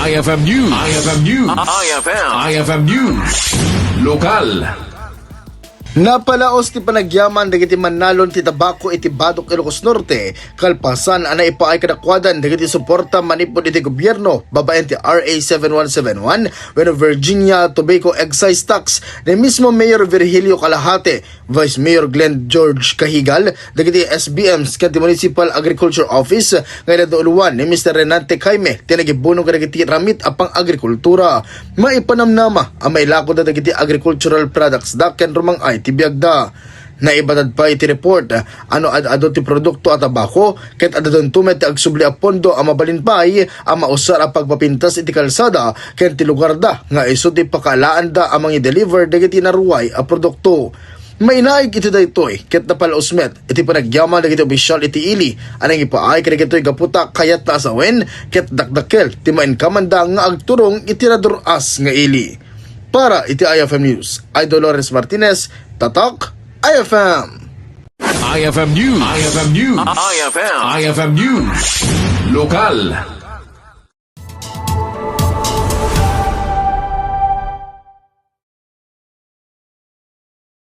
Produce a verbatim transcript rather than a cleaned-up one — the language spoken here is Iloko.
I F M News. I F M News. I F M. I F M News. Lokal. Napalaos ti panagyaman dagiti mannalon ti tabako iti Batok, Ilocos Norte, kalpasan a naipaay kadakuada dagiti suporta manipud iti gobierno babaen ti R A seven one seven one wenno Virginia Tobacco Excise Tax ni mismo Mayor Virgilio Calajate, Vice Mayor Glenn George Cahigal, dagiti S B Ms ken ti Municipal Agriculture Office nga inadda uloan ni Mister Renante Caime ti nagibuno kadagiti ramit a pang-agrikultura. Maipanamnama a mailakoda dagiti agricultural products da ken rumang-ay ti biagda. Naibatad pay iti report a no ad-adu ti produkto a tabako, ket ad-adunto met ti agsubli a pondo a mabalin pay a mausar a pagpapintas iti kalsada ken ti lugarda nga isu ti pakaalaanda a mangi-deliver dagiti naruay a produkto. Mainaig iti daytoy ket napalaos met iti panagyaman dagiti opisyal iti ili a nangipaay kadagitoy gapu ta kayatna a sawen ket dakdakkel ti mainkamanda nga agturong iti nadur-as nga ili. Para iti I F M News, I Dolores Martinez, Tatak, I F M. I F M News. I F M News. I F M. I F M News. Lokal.